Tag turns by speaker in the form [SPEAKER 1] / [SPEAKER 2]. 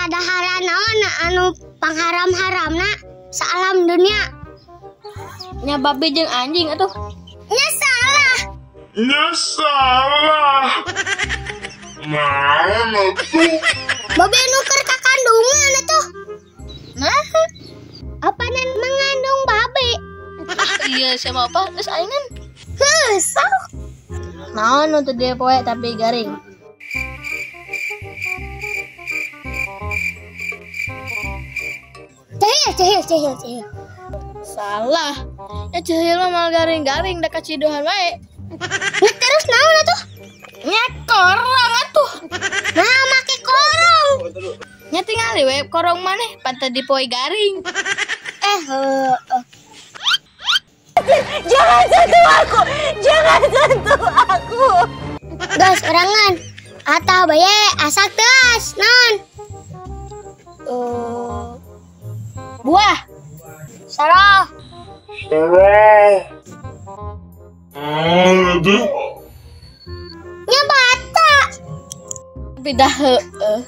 [SPEAKER 1] Kadaharan naon anu pangharam-haramna saalam dunia?
[SPEAKER 2] Nya babi jeung anjing atuh.
[SPEAKER 1] Nya salah.
[SPEAKER 3] Nya salah. Naon atuh?
[SPEAKER 1] Babi anu keur kakandungan atuh.
[SPEAKER 2] Nah,
[SPEAKER 1] apa nan mengandung babi?
[SPEAKER 2] Iya, siapa apa? Geus aing kan.
[SPEAKER 1] Heuh, sok.
[SPEAKER 2] Naon nu teu dipoe tapi garing?
[SPEAKER 1] Cehil, cehil, cehil, cehil.
[SPEAKER 2] Salah. Ya cehil mah mal garing-garing da kaciduhan wae.
[SPEAKER 1] Nah, terus naon atuh?
[SPEAKER 2] Nya korong atuh.
[SPEAKER 1] Nah, make korong.
[SPEAKER 2] Nya tingali we korong maneh pan teu dipoe garing.
[SPEAKER 1] Eh, heuh.
[SPEAKER 4] Jangan sentuh aku. Jangan sentuh aku.
[SPEAKER 1] Gas orangan. Atah bae asak teas naon?
[SPEAKER 2] Buah.
[SPEAKER 1] Salah.
[SPEAKER 3] Salah. Naon atuh?
[SPEAKER 1] Nya bata.
[SPEAKER 2] Tapi dah heueuh.